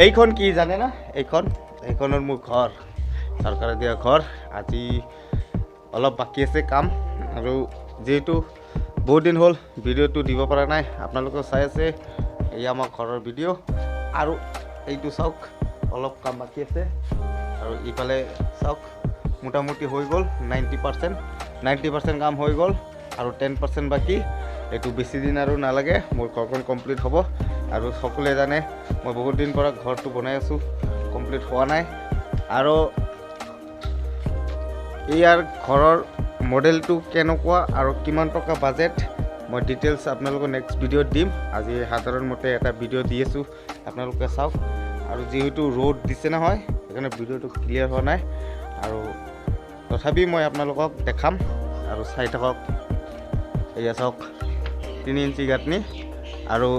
এইখন কি জানে না? এইখন হ'ল মোৰ ঘৰ, চৰকাৰে দিয়া ঘৰ। আজি অলপ বাকী আছে কাম। আৰু যিহেতু বহুত দিন হ'ল ভিডিঅ'টো দিব পৰা নাই, আপোনালোকেও চাই আছে, এয়া আমাৰ ঘৰৰ ভিডিঅ'। আৰু এইটো চাওক, অলপ কাম বাকী আছে। আৰু ইফালে চাওক, মোটামুটি হৈ গ'ল 90%, 90% কাম হৈ গ'ল আৰু 10% বাকী। এইটো বেছি দিন আৰু নালাগে, মোৰ ঘৰখন কমপ্লিট হ'ব। আৰু সকলোৱে জানে, মই বহুত দিন পৰা ঘৰটো বনাই আছোঁ, কমপ্লিট হোৱা নাই। আৰু ইয়াৰ ঘৰৰ মডেলটো কেনেকুৱা আৰু কিমান টকা বাজেট, মই ডিটেইলছ আপোনালোকক নেক্সট ভিডিঅ'ত দিম। আজি সাধাৰণ মতে এটা ভিডিঅ' দি আছোঁ, আপোনালোকে চাওক। আৰু যিহেতু ৰ'দ দিছে নহয়, সেইকাৰণে ভিডিঅ'টো ক্লিয়াৰ হোৱা নাই। আৰু তথাপি মই আপোনালোকক দেখাম আৰু চাই থাকক। এয়া চাওক, 3 ইঞ্চি গাঁথনি আৰু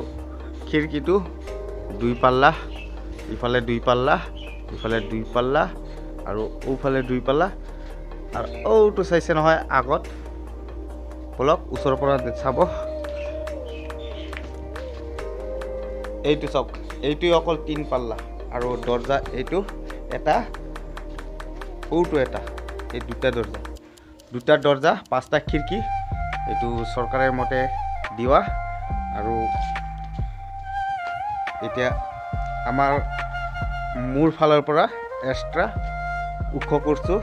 খিৰিকীটো দুই পাল্লা, ইফালে দুই পাল্লা, ইফালে দুই পাল্লা আৰু ঔফালে দুই পাল্লা। আৰু ঔটো চাইছে নহয় আগত, বলক ওচৰৰ পৰা চাব। এইটো চাওক, এইটোৱে অকল তিন পাল্লা আৰু দৰ্জা এইটো এটা, ঔটো এটা, এই দুটা দৰ্জা, দুটা দৰ্জা, পাঁচটা খিৰিকী। এইটো চৰকাৰে মতে দিয়া। আৰু এতিয়া আমাৰ মোৰ ফালৰ পৰা এক্সট্ৰা ওখ কৰিছোঁ।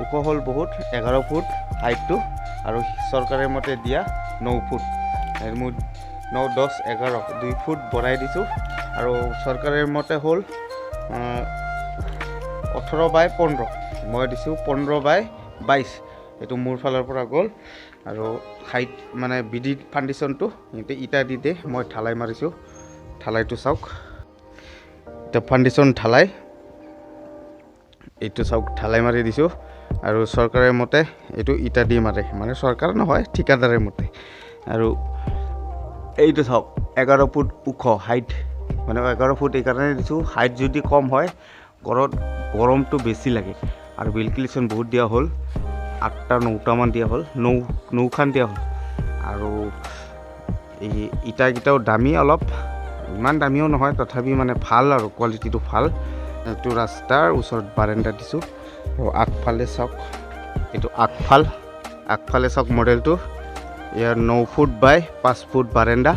ওখ হ'ল বহুত, 11 ফুট হাইটটো আৰু চৰকাৰে মতে দিয়া 9 ফুট। এই মোৰ 9, 10, 11, 2 ফুট বঢ়াই দিছোঁ। আৰু চৰকাৰে মতে হ'ল 18 বাই 15, মই দিছোঁ 15 বাই 22। এইটো মোৰ ফালৰ পৰা গ'ল। আৰু হাইট মানে বিডি ফাউণ্ডেশ্যনটো সিহঁতে ইটা দি দিয়ে, মই ঢালাই মাৰিছোঁ। ঢালাইটো চাওক, এতিয়া ফাউণ্ডেশ্যন ঢালাই, এইটো চাওক, ঢালাই মাৰি দিছোঁ। আৰু চৰকাৰৰ মতে এইটো ইটা দি মাৰে, মানে চৰকাৰ নহয়, ঠিকাদাৰৰ মতে। আৰু এইটো চাওক, 11 ফুট ওখ হাইট, মানে 11 ফুট এইকাৰণে দিছোঁ, হাইট যদি কম হয় ঘৰত গৰমটো বেছি লাগে। আৰু ভেণ্টিলেশ্যন বহুত দিয়া হ'ল, আঠটা নটামান দিয়া হ'ল, নৌখান দিয়া হ'ল। আৰু এই ইটাকেইটাও দামী অলপ, ইমান দামীও নহয়, তথাপি মানে ভাল আৰু কোৱালিটিটো ভাল। এইটো ৰাস্তাৰ ওচৰত বাৰেণ্ডা দিছোঁ। আৰু আগফালে চাওক, এইটো আগফাল, আগফালে চাওক মডেলটো। ইয়াৰ 9 ফুট বাই 5 ফুট বাৰেণ্ডা।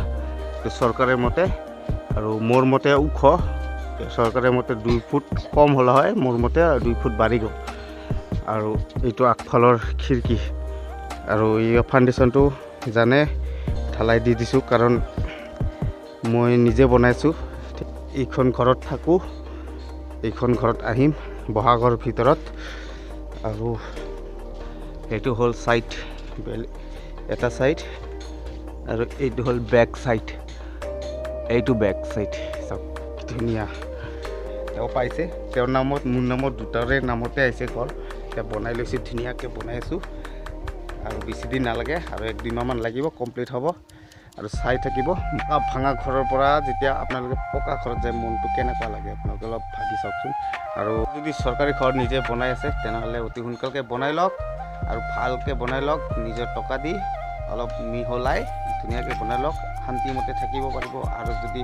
এইটো চৰকাৰৰ মতে আৰু মোৰ মতে ওখ। চৰকাৰৰ মতে 2 ফুট কম হ'লে হয়, মোৰ মতে 2 ফুট বাঢ়ি গ'ল। আৰু এইটো আগফালৰ খিৰিকী। আৰু এই ফাউণ্ডেশ্যনটো জানে ঢালাই দি দিছোঁ, কাৰণ মই নিজে বনাইছোঁ। এইখন ঘৰত থাকোঁ, এইখন ঘৰত আহিম বহাগৰ ভিতৰত। আৰু এইটো হ'ল ছাইড, এটা ছাইড, আৰু এইটো হ'ল বেক ছাইড। এইটো বেক ছাইড চাওক, কি ধুনীয়া। তেওঁ পাইছে, তেওঁৰ নামত, মোৰ নামত, দুটাৰে নামতে আহিছে ঘৰ। এতিয়া বনাই লৈছোঁ, ধুনীয়াকৈ বনাই আছোঁ। আৰু বেছি দিন নালাগে, আৰু এক দুইমাহমান লাগিব, কমপ্লিট হ'ব। আৰু চাই থাকিব। পকা ভাঙা ঘৰৰ পৰা যেতিয়া আপোনালোকে পকা ঘৰত যায়, মনটো কেনেকুৱা লাগে আপোনালোকে অলপ ভাবি চাওকচোন। আৰু যদি চৰকাৰী ঘৰ নিজে বনাই আছে, তেনেহ'লে অতি সোনকালকে বনাই লওক আৰু ভালকৈ বনাই লওক। নিজৰ টকা দি অলপ মিহলাই ধুনীয়াকৈ বনাই লওক, শান্তিমতে থাকিব পাৰিব। আৰু যদি